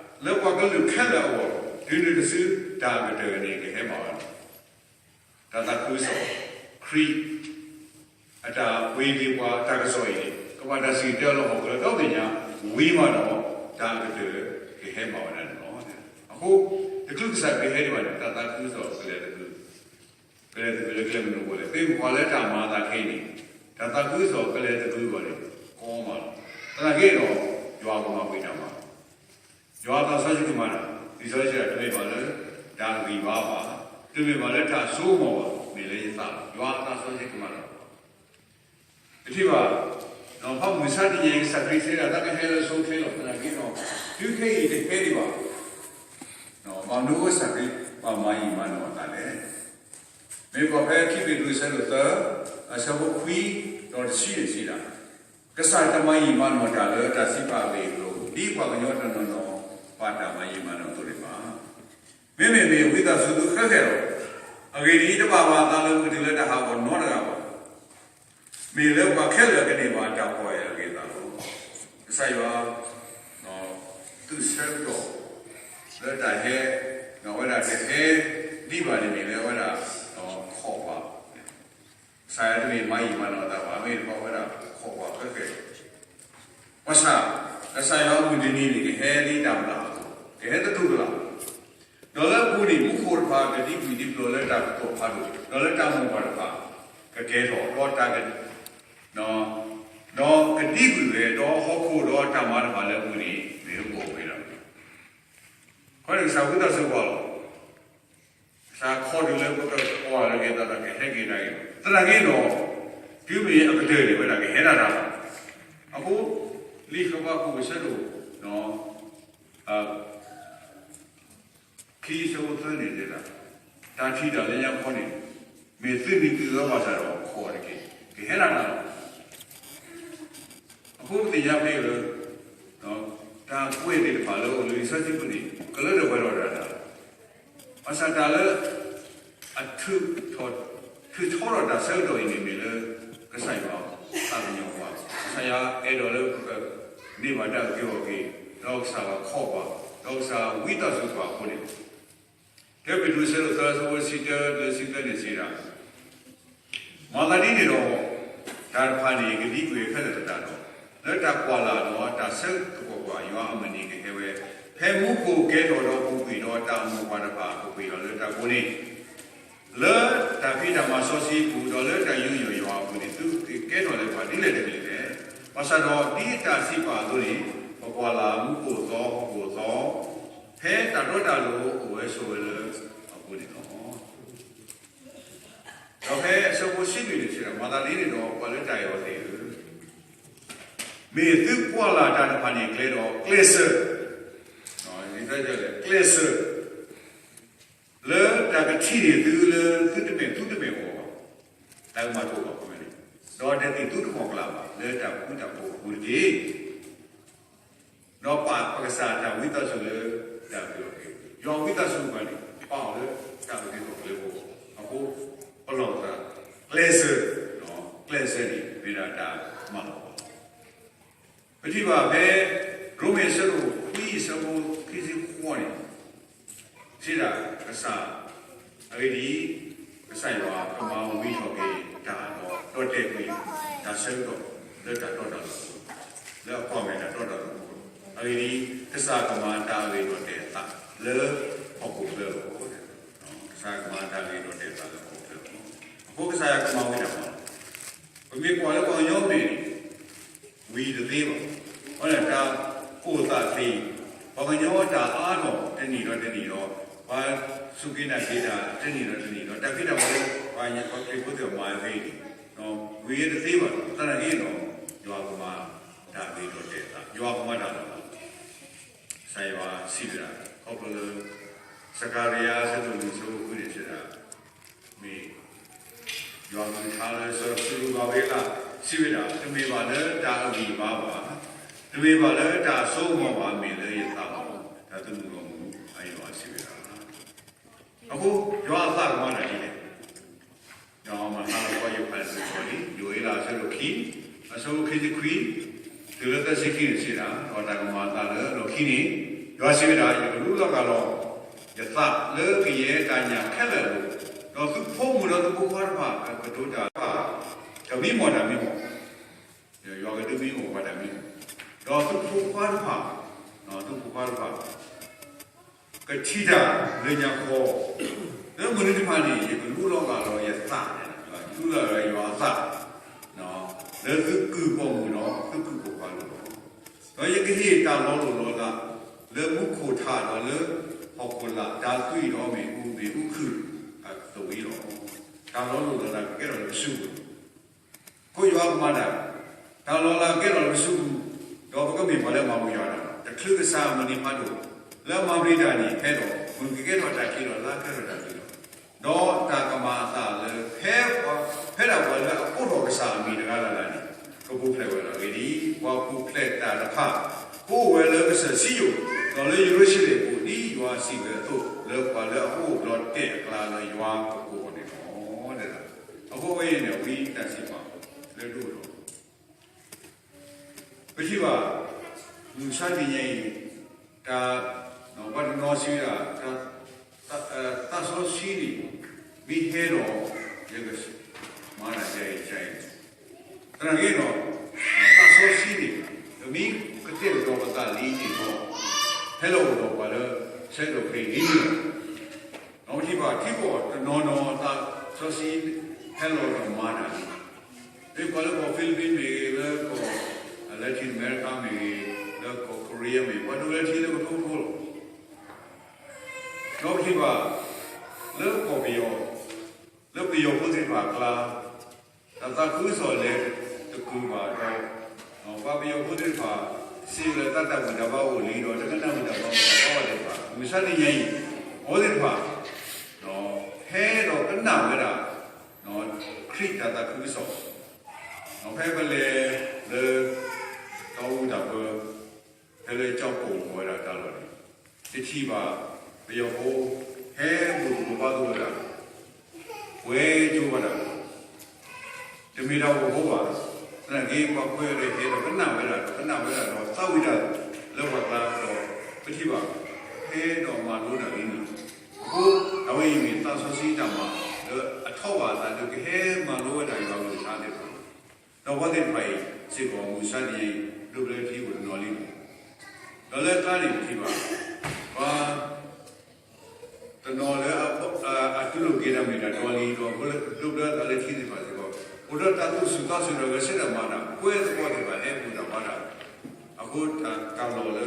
လၢပှၤကလုာ်ခဲလၢာ်အဂီၢ် တုၤနုၤတစုတၢ်အကတၢၢ်န့ၣ်ကဟဲဘၣ်ဝဲလီၤ. တၢ်သးခုကစီၣ် ခရံာ် အတၢ်ပှ့ၤက့ၤပှၤတၢ်ကစီၣ်အံၤန့ၣ် ကဘၣ်တၢ်စံၣ်တဲၤတဲလီၤလၢဟီၣ်ခိၣ်ဒီဘ့ၣ်ညါ ဝံၤမးဒီး တၢ်အကတၢၢ်ကဟဲဘၣ်ဝဲဒၣ်န့ၣ်လီၤ. အဃိ တချုးကစၢ်ခရံာ်ဟဲဒံးဘၣ်န့ၣ် တၢ်သးခုကစီၣ်ကလဲၤသကုၤ ကလဲၤသကုၤလၢကျဲမနုၤအဃိလဲၣ်, မ့ၢ်ပှၤလၢတၢ်မၤအသးခဲအံၤန့ၣ် တၢ်သးခုကစီၣ်ကလဲၤသကုၤအဂီၢ်န့ၣ် ကီမးလီၤ. သနာ်က့ဒီး ယွၤကမၤပှဲၤတၢ်မၤ ယွၤအသးစီဆှံကမၤတၢ်, လံာ်စီဆှံတဲတမ့ၢ်ဘၣ်လၢ တၢ်ဂံၢ်ဘါဘၣ်, တမ့ၢ်ဘၣ်လၢတၢ်စိကမီၤဘၣ်, မ့ၢ်လၢယသးလီၤ. ယွၤအသးစီဆှံကမၤတၢ်လီၤ. ပထံၣ်ဘၣ် ဖးမုၢ်ဆါတနံၤအံၤ ကစၢ်ခရံာ်စံးဒၣ် တၢ်ကဟဲလၢအဆိအချ့လီၤ. သနာ်က့ဒီး တုၤခဲအံၤတဟဲဒံးဘၣ် ဘၣ်မနုၤအဃိကစၢ်ခရံာ်ဘၣ်မၤယံာ်မၤနီၢ်အသးလဲၣ်. မ့ၢ်ကွၢ်ဖဲခံပ့းတရူးအဆၢဒိၣ်သၢ အဆၢဖိခွံဒီးတဆံန့ၣ်စံးဒၣ်, ကစၢ်တမၤယံာ်မၤနီၢ်တၢ်လၢတၢ်စံးပာ်အဂ့ၢ်အကျိၤ ဒ်ပှၤကညီတနီၤနီၤဘၣ်တၢ်မၤယံာ်မၤနီၢ်အသိးန့ၣ်ဘၣ်. မ့မ့ၢ်မ့ၢ်ဝံသးစူၤသုဃဲဃဲလီၤ. အဂ့ၢ်ဒ်အံၤ, တဘၣ်ဘၣ်အသးလၢပကတုၤလၢတၢ်ဟးဂီၤနီတဂၤဘၣ်. မ့ၢ်လၢပှၤခဲလၢာ်ကန့ၢ်ဘၣ်တၢ်ပီၢ်ယၢ်အဂ့ၤအသးလီၤ. ကစၢ်ယွၤ သုးဆၢကတီၢ် လၢတၢ်ဟဲ ဒီးအဝဲဒၣ်ကဟဲဒံးဘၣ်န့ၣ်မ့ၢ်လၢအဝဲဒၣ် ခိးပှၤ, ကစၢ်ယွၤတမ့ၢ်မၤယံာ်မၤနီၢ်အသးဘၣ်, မ့ၢ်တဘၣ်ဝဲဒၣ်ခိးပှၤဃဲဃဲ ဘၣ်ဆၣ် ကစၢ်ယွၤအမုၢ်တနံၤန့ၣ် ကဟဲဒ်တၢ်မၤအသိး, ကဟဲသတူၢ်ကလာ်, ဒီးလၢအပူၤန့ၣ် မူခိၣ်တဖၣ်ကဒံကွံာ်ဒံဖျိးလၢတၢ်ကတိၤဖးဒိၣ်, ဒီးလၢတၢ်မိၢ်ပှၢ်တဖၣ် ကကဲထီၣ်, ဒီးတၢ်က ဒီးကဒံကွံာ်ဝဲ, ဒီးဟီၣ်ခိၣ်ဒီးတၢ်မၤတဖၣ်လၢအပူၤန့ၣ် မ့ၢ်အဘီၣ်ဝဲဒၣ်. ခီန့ၣ်ကစၢ်ဝံသးစူၤပှၤလီၤ. ကစၢ်ခီဒုးလၢပကကွၢ်လၢက့ၤသးဒီး ကဟဲက့ၤတၢ်ဂ့ၤ, သနာ်က့ဒီး တုၤမ့ၢ်အကတၢၢ်န့ၣ် ဝဲဒၣ်ကဟဲဒၣ်တၢ်လီၤ. အဃိ လံာ်ဃဘးခိၣ်အဆၢဒိၣ် ခံအဆၢဖိသၢန့ၣ်တဲဒၣ်, တၢ်ထံၣ်တၢ်လၢညါခီန့ၣ် မ့ၢ်သုးမံၤသုးသီဘၣ်ဆၣ်ဒီး ခိးတက့ၢ်, ကဟဲဒၣ်တၢ်လီၤ. အဃိပသ့ၣ်ညါဖဲအံၤလၢ တၢ်ကွဲးသ့ၣ်တဖၣ်လၢအိၣ်လၢလံာ်စီဆှံပူၤန့ၣ် ကလၢထီၣ်ပှဲၤထီၣ်ဒၣ်တၢ်လီၤ. ဘၣ်ဆၣ်တၢ်လၢ အထုးထီၣ် ထုးထီထီၣ်တၢ်ဆၢကတီၢ်အံၤန့ၣ်မ့ၢ်လၢ ကစၢ်ယွၤသးကညီၤပှၤ, ကစၢ်ယွၤအဲၣ်ဒိးလၢပကန့ၢ်ဘၣ်တၢ်အုၣ်က့ၤခီၣ်က့ၤ, ဒီးကစၢ်ယွၤခိးပှၤ, ဒီးကစၢ်ယွၤဝံသးစူၤပှၤအဃိန့ၣ် တၢပ့းတရူးအဆၢဒိၣ်သၢ အဆၢဖိတဆံတၢတုၤတဆံသၢန့ၣ်စံးဒၣ်, မၤသးဒ်န့ၣ်ဒီး တၢ်တဖၣ်န့ၣ် ကဒံကွံာ်ခဲလၢာ်အသးဒီး လၢတၢ်ကွၢ်လၢ်ဒီးတၢ်ဆၢကပီၤပှၤ ယွၤအမုၢ်နံၤကဟဲဝဲ, ဖဲမူခိၣ်ကဲထီၣ်ဒီးပူၤကွံာ်ဒီးတၢ်မိၢ်ပှၢ်တဖၣ်ကပှ့ၤအီၤလၢတၢ်ကိးန့ၣ် လၢတၢ်ဖံးတၢ်မၤစီဆှံအပူၤ ဒီးလၢတၢ်ယူးယီၣ်ယွၤအပူၤန့ၣ် သုကကဲထီၣ်လၢပှၤဒ်လဲၣ်တဂ့ၤလဲၣ်. ဘၣ်ဆၣ်ဒီးဒ်တၢ်စံးပာ်အသိးန့ၣ် ပကွၢ်လၢ်မူခိၣ်သီဟီၣ်ခိၣ်သီ ဖဲတၢ်တီတၢ်လိၤအိၣ်ဝဲဆိးဝဲလၢအပူၤန့ၣ်လီၤ. ဒီးဖဲအဆၢဖိတဆံလွံၢ်န့ၣ်စံးဒၣ်, မၤသးဒ်န့ၣ်ဒီး ပှၤလၢတၢ်အဲၣ်အီၤသ့ၣ်ဧၢ, မ့ၢ်သုကွၢ်လၢ်တၢ်တဖၣ်န့ၣ်ကျဲဒီး ကျဲးစၢး, ကျဲးစၢး လၢတၢ်ကထံၣ်န့ၢ်သုလၢသုတမဲာ်သူတမဲာ်အဂီၢ်, တၢ်ကမၤတအိၣ်ဘၣ်အဃိန့ၣ်, ဒီးတသံၣ်သူတခီၣ်ကျၢ်ဘၣ် လၢတၢ်ဃူတၢ်ဖိးအပူၤတက့ၢ်. ဒီးပာ်ပကစၢ်တၢ်ဝံသးစူၤလၢတၢ်အုၣ်က့ၤခီၣ်က့ၤ, ယွၤဝံသးစူၤပှၤန့ၣ် ပာ်အီၤလၢတၢ်အုၣ်က့ၤခီၣ်က့ၤအဂီၢ်, အဃိ ပလီၢ်ပသး ကျဲးစၢး, ကျဲးစၢးန့ၣ် မ့ၢ်ဒၣ်တၢ်မၤလီၤ. ပထံၣ်ဘၣ်ဖဲ ရိမ့ၤအဆၢဒိၣ်ခွံအဆၢဖိခံဆံဃိးန့ၣ် စံးဒၣ်ကစၢ်, အဂ့ၢ်ဒ်အံၤ, ကစၢ်ယွၤကမၤဝံၤထီၣ်က့ၤတၢ်ဒီး ဒီၣ်တဲာ်ကွံာ်တၢ်ဆၢကတီၢ် လၢတၢ်တီတၢ်လိၤအပူၤ, လၢအကွၢ်မဲာ်တၢ်တီတၢ်လိၤအပူၤ, အဂ့ၢ်ဒ်အံၤ, ကစၢ်ကမၤတၢ်အဂ့ၤဒီၣ်တဲာ်အသးလၢဟီၣ်ခိၣ်ချၢလီၤ. ကစၢ်ကမၤတၢ်အဂ့ၤဒီၣ်တဲာ်အသးလၢဟီၣ်ခိၣ်ချၢလီၤ. အဃိကစၢ်ယွၤကမၤဝံၤတၢ်မၤလီၤ. ပမ့ၢ်ကွၢ်လၢပှၤကညီမ့ၢ် ဝံၤတသ့ဘၣ်. အဃိန့ၣ် တၢ်အိၣ်သးသ့, ပှၤကညီတၢ်အါထီၣ်တနံၣ်ဒီးတနံၣ်ဒီး, ပှၤစူၢ်က့ၤနာ်က့ၤတၢ်တနံၣ်ဒီးတနံၣ်ဒီး, တၢ်ဖံးတၢ်မၤလၢ ပှၤခရံာ်ဖိသ့ၣ်မၤသ့န့ၣ်, ဝံၤတသ့ဘၣ်. သနာ်က့ဒီး ယွၤကမၤတၢ်ဂ့ၤဒီးတဲာ်အသး, ယွၤကမၤတၢ်လီၤ. ကစၢ်ယွၤစံးဝဲဒၣ် ခီဖျိလၢ စကၤရယၤ အဆၢဒိၣ်လွံၢ် အဆၢဖိဃုန့ၣ်စံးဒၣ်, မ့ၢ် ယွၤကလုၢ်ကထါလၢစီၤစရူၤဘၤဘ့လး စံးဝဲဒၣ်, တမ့ၢ်ဘၣ်လၢတၢ်အဂံၢ်အဘါဘၣ်, တမ့ၢ်ဘၣ်လၢတၢ်အစိကမီၤဘၣ်, မ့ၢ်လၢယသးလီၤ. တၢ်သးသမူလီၤမူ, အယွၤစံးဝဲဒၣ်. အဃိ ယွၤအသးကမၤတၢ်ဒ်လဲၣ်. ယွၤမၤဟးလီၤယဖးန့ၣ်တဘျီလံ, ယိၤအ့လးအဆၢဒိၣ်ခံ, အဆၢဖိခံဆံခွံ တုၤလၢသၢဆံခံန့ၣ်စံးဒၣ်, ဒီးတၢ်ကမၤအသးလၢအလီၢ်ခံန့ၣ်, ယွၤစံးဝဲဒၣ်, ယကလူလီၤဂာ်လီၤ ယသးလၢကယဲၢ်တၢ်ညၣ်ခဲလၢာ်အလိၤ, ဒီးသုဖိမုၣ်ဒီးသုဖိခွါတဖၣ်ကတိၤတၢ်တဖၣ်, ကမံမီၢ်တၢ်မံမီၢ်, ယွၤကဒုးမံမီၢ်ပှၤတၢ်မံမီၢ်, ဒီးသုဖိခွါတဖၣ်, သုဖိခွါတဖၣ် ကထံၣ်တၢ်လၢညါဃီ, လၢမုၢ်နံၤတဖၣ်န့ၣ် ယကလူလီၤဂာ်လီၤယသး, ယလူလီၤဂာ်လီၤယွၤအသး, လၢသုကုၢ်ပိာ်မုၣ်ဒီးသုကုၢ်ပိာ်ခွါအလိၤလီၤ. ဒီးယကဟ့ၣ်တၢ်လီၤလိၢ်လီၤလး လၢမူခိၣ်ထးဒီးလၢ ဟီၣ်ခိၣ်လာ် တၢ်သွံၣ်ဒီးမ့ၣ်အူမ့ၣ်အူခုၣ်အသဝံလီၤ. တၢ်လီၤလိၢ်လီၤလးကကဲထီၣ်လၢပစုပူၤ ခိၣ်ယွၤကမၤတၢ်, တၢ်လီၤလးကဲထီၣ်လၢပစုပူၤ, ဒီးပကမ့ၢ်ပှၤလၢအမၤပယွၤတၢ်, တချုးကစၢ်မုၢ်နံၤဖးဒိၣ်, လၢအမၤပျံၤတၢ်န့ၣ် ဖဲဒီးမုၢ်ကကဲထီၣ်တၢ်ခံးဒီးလါကဲထီၣ်တၢ်သွံၣ်လီၤ. ဒီးတၢ်ကမၤအသးလၢ ဖဲပှၤ, ဖဲဒၣ်ပှၤလၢအကိးထီၣ်ကစၢ်အမံၤတဂၤလၢ်လၢ်န့ၣ် ကပူၤဖျဲးဝဲလီၤ. အဂ့ၢ်ဒ်အံၤ, ပှၤပူၤဖျဲးတၢ်တဖၣ် ကအိၣ်ဝဲလၢကစၢၢ်စံယိၣ်, ဒီးလၢယရူၤၡလ့ၣ်အပူၤ ဒ်ယွၤစံးဝဲအသိး, လၢပှၤလၢအအိၣ်ဘျီတဲာ်အကျါလၢယွၤကကိးအီၤန့ၣ်လီၤ. အဃိဝဲအံၤန့ၣ် ဝံတၢ်စံးပာ်လၢဒိၣ်ထီၣ် ပထံၣ်ဘၣ် မုၢ်မဆါတနံၤညါအံၤ တၢ်, ပှၤတနီၤစံးဝဲဒၣ် တၢ်, သးစီဆှံန့ၣ် မ့ၢ်ဟဲဒီး ယကမၤတၢ်ဒ်အံၤဒ်အံၤ, သနာ်က့ဒီး သးစီဆှံန့ၣ် ပမ့ၢ်ကတဲာ်ကတီၤပသးလံန့ၣ်ဒီး ဟဲလီၤအိၣ်ဒီးပှၤလၢ ဆဲးဒီးဖဲအံၤန့ၣ်လီၤ. ဒီးပထံၣ်ဘၣ်ထံကီၢ်တနီၤနီၤ သးစီဆှံဟဲလီၤဒီးမၤတၢ်န့ၣ်, မ့ၢ်ပှၤလၢကီၢ် Philippines မ့ၢ်ဂ့ၤ, လၢကီၢ် Latin America မ့ၢ်ဂ့ၤ, လၢကီၢ် Korea မ့ၢ်ဂ့ၤ, ပှၤဒိးဝဲထံလၢကထိကထိလီၤ. ဒီးပထံၣ်ဘၣ် လၢကီၢ်ပယီၤ, လၢပယီၤဖိသ့ၣ်တဖၣ်အကျါ တၢ်သးခုကစီၣ်လဲၤတတုၤဘၣ်ဒီး ပှၤပယီၤဖိသ့ၣ်တဖၣ် စံးလၢတၢ်တၢ်ဘူၣ်တၢ်ဘါအိၣ်လံဒီး တကနၣ်ဘူၣ်တၢ်ဘါ တၢ်ဘါဝဲသ့ၣ်တဖၣ် မုၢ်မဆါတနံၤညါအံၤ အဝဲသ့ၣ်တဖၣ် ဟဲဒီးကနၣ်ဝဲဒၣ် ခရံာ်တၢ်သးခုကစီၣ်, ဖဲပလဲၤလၢ တီအူတၢ်ပၢ ဖဲလၢကၠီပိာ်မီၤဝဲဒၣ်တၢ်လီၢ်န့ၣ် တထံၣ်ဘၣ် ပယီၤဖိ ဟဲဘူၣ်သကိးဘါသကိးဝဲဒၣ် ပှဲၤကၠိဘၣ်တၢ်လီၢ်, တမ့ၢ်တၢ်အိၣ်ဖှိၣ်ဘၣ်, သနာ်က့ ပှၤကွဲးဒီးဟဲဒီးကနၣ်ဝဲဒၣ်ဒီး ကနၣ်ဝဲဒၣ်ဒီးသးဝံၣ်တၢ်လၢပှၤကျါဒီး ပထံၣ်ဘၣ် ဟဲဒီးမၤလိတၢ်လံန့ၣ်, အဃိ အဝဲအံၤမ့ၢ်သးစီဆှံတၢ်မၤလၢအထီၣ်ဘၣ်အသးလၢကဟဲမၤလိဝဲဒၣ်ယွၤအကလုၢ်ကထါသ့ၣ်တဖၣ် ဒီးပှၤသ့ၣ်တဖၣ်အံၤစ့ၢ်ကီး မုၢ်မဆါတနံၤအံၤ ဒိးဘျၢထံအိၣ်တနီၤလံ, ဒီးလၢအကျါန့ၣ်ပထံၣ်ဘၣ် ပှၤတနီၤလၢ အတူၢ်လိာ်က့ၤတၢ်မ့ၢ်တၢ်တီလံဒီး ဒိးဘျၢသးလၢထံသ့ၣ်တဖၣ်စ့ၢ်ကီး အိၣ်ဒီးတၢ်သူၣ်စူၤသးစူၤဒီးဂဲၤဆၢထၢၣ်မၤတၢ် ကွဲသကိးသ့ၣ်တဖၣ်ဟဲဘူၣ်တၢ်ဘါတၢ်, အဃိတၢ်လီၢ်လၢ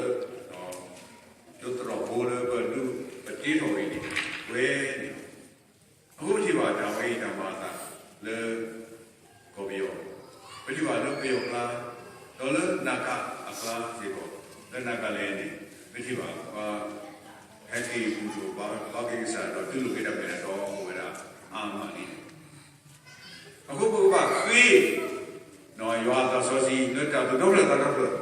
ယိၤသရိာ်ဖိလၢပဒုးပတ့ထီၣ်အံၤန့ၣ် ကွဲန့ၣ်လီၤ. အဃိပထံၣ်ဘၣ်တၢ်ဝဲအံၤတၢ်မၤအသးလၢ ကီၢ်ပယီၤ, ပထံၣ်ဘၣ်လၢပယီၤအကျါ, ဒီးလၢနၣ်ကၣ်အကျါစ့ၢ်ကီး, လၢနၣ်ကၣ်လဲၣ်န့ၣ် ပထံၣ်ဘၣ်ပှၤ ဟဲက့ၤဘူၣ်ဒိၣ်ဘါက့ၤကစၢ်ဒီးတူၢ်လိာ်က့ၤတၢ်မ့ၢ်တၢ်တီအိၣ်ဝဲဒၣ်အါမးလံ. အဃိပကဘၣ်ဃ့ ယွၤအသးစီဆှံလၢတၢ်သူၣ်ထီၣ်ဖျၢၣ်သးထီၣ်ဖျၢၣ် ဒ်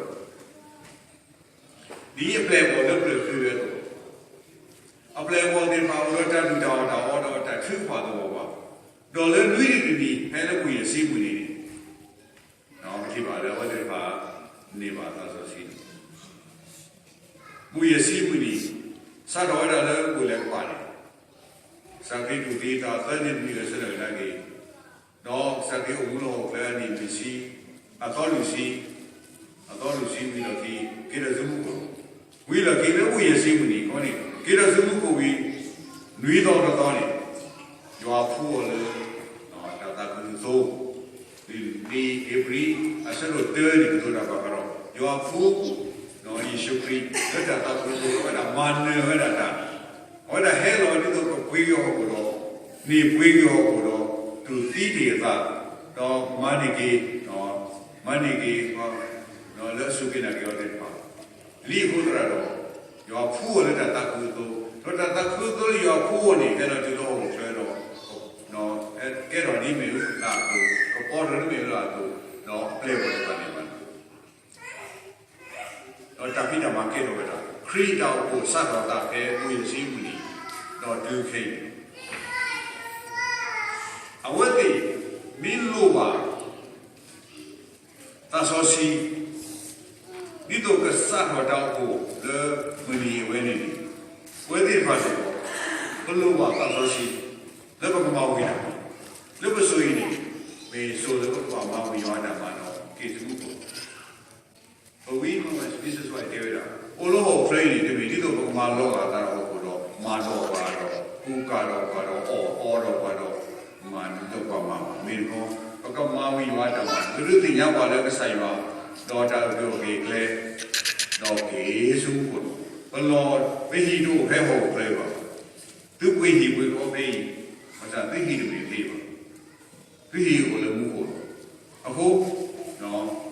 အပျဲၢ်အဘီၣ်လၢပျၢၤဃ့ဝဲအသိး, အပျဲၢ်အဘီၣ်သ့ၣ်တဖၣ်အိၣ်ဒီးတၢ်ဒူၣ်တၢ်အီၣ်တၢ်အီဒီးတၢ်ထုကဖၣ်သဝီဘၣ်, ဒီးလၢနွံနံၤတနံၤ ဖဲလၢပူၤယဲၢ်ဆံမုၢ်နံၤန့ၣ်, ပထံၣ်ဘၣ်လၢအဝဲသ့ၣ်တဖၣ် န့ၢ်ဘၣ်သးစီဆှံန့ၣ် ပူၤယဲၢ်ဆံမုၢ်နံၤ စးထီၣ်ဝဲဒၣ်လၢပူၤလဲၤကပၤန့ၣ်, ကစၢ်ခရံာ်တူၢ်သံအသးသၢနံၤတနံၤလၢာ်ဆၢထၢၣ်ကဒါက့ၤ, ဒီးကစၢ်ခရံာ်အိၣ်မူလၢဟီၣ်ခိၣ်ချၢအနံၣ်လွံၢ်ဆံ, အသီလွံၢ်ဆံ, အသီလွံၢ်ဆံဝံၤလီၢ်ခံ က့ၤထီၣ်ဆူမူခိၣ်, ဝံၤလီၢ်ခံလၢပူၤယဲၢ်ဆံမုၢ်နံၤခီန့ၣ် က့ၤထီၣ်ဆူမူခိၣ်ဝံၤ နွံသီတသီန့ၣ် ယွၤဖှူအီၤလၢ တၢ်သးခုကစီၣ်အသိ, လံာ်ဧ့ၤဘြံၤ အဆၢဒိၣ်တၢန့ၣ် ကတိၤတၢ်ဘၣ်ဃးဒီး ယွၤဖှူ ယ့ၣ်ၡူးခရံာ် လၢတၢ်သးခုကစီၣ်အသိ အဝဲဒၣ်မၤနၢၤဝဲဒၣ်တၢ်, အဝဲဒၣ်ဟဲလီၤဒ်သိးကပှ့ၤက့ၤဟီၣ်ခိၣ်ဒီး န့ၢ်ပှ့ၤက့ၤဟီၣ်ခိၣ်ဒီး တူၢ်သံတ့ၢ်အသး, ဒီးမၤန့ၢ်က့ၤ, မၤန့ၢ်က့ၤ လၢအစူၢ်က့ၤနာ်က့ၤအီၤသ့ၣ်တဖၣ် လံအဃိသတးဒီး ယွၤဖှူအီၤလၢတၢ်သးခုကစီၣ်အသိ, ဒီးတၢ်သးခုကစီၣ်အသိလၢယွၤဖှူအီၤန့ၣ် ဟဲလီၤတုၤလၢဟီၣ်ခိၣ်ချၢဒီး ကဲထီၣ်ဒ်မ့ၢ်အူအသိး, ကပီၤထီၣ်ဒ်မ့ၢ်အူအသိး, ဒီးအပျဲၢ်အဘီၣ်သ့ၣ်တဖၣ်န့ၣ်ဘၣ်န့ၣ် ဒီးတၢ်ဖံးတၢ်မၤကဲထီၣ်ဝဲဒၣ် ခရံာ်တၢ်အိၣ်ဖှိၣ်စးထီၣ်သးဖဲပူၤယစံးပူၤန့ၣ်, ဒီးတုၤခဲအံၤန့ၣ် အဝဲသ့ၣ်မ့ၢ်လိၣ်ဘၣ် သးစီဆှံ ဒ်သိးကစးထီၣ်တၢ်အိၣ်ဖှိၣ်လၢမုၢ်နံၤအဝဲန့ၣ်န့ၣ်, အဝဲသ့ၣ်တဖၣ်စ့ၢ်ကီး ပလိၣ်ဘၣ်သးစီဆှံ လၢပကမၤဝံၤတၢ်မၤ, လၢပစိၤအံၤန့ၣ် မ့ၢ်စိၤလၢပကဘၣ်မၤဝံၤယွၤအတၢ်မၤဒီးက့ၤဆူမူခိၣ် ပဝံမ့ၢ် Jesus Christ တဲဝဲဒၣ်, အိၣ်လၢဟီၣ်ခိၣ်ချၢအံၤန့ၣ် တမ့ၢ်ဒ်သိးပကမၤလီၤဂာ်သးဒီးဟီၣ်ခိၣ်ဒီး မၤဒီးပှၤဒီး ကူကၤဒီးပှၤဒီး အီၣ်အီဒီးပှၤဒီး မၤဒီးပှၤမၤဘၣ်. မ့ၢ်တခီ ပကမၤဝံၤယွၤအတၢ်မၤ, ပကဒုးသ့ၣ်ညါပှၤလၢကစၢ်ယွၤ ဒီးတၢ်အုၣ်က့ၤခီၣ်က့ၤအကျဲ ဒီးက့ၤဆူမူခိၣ်လီၤ. ပလီၢ်ပဟံၣ်တအိၣ်ဖဲဟီၣ်ခိၣ်ချၢဘၣ်. သုပှ့ၤဟံၣ်ပှ့ၤဃီဖဲအံၤ, ဘၣ်ဆၣ်သုဟံၣ်တမ့ၢ်ဖဲအံၤဘၣ်. သုဟံၣ်အိၣ်လၢမူခိၣ်လီၤ. အဃိ ပ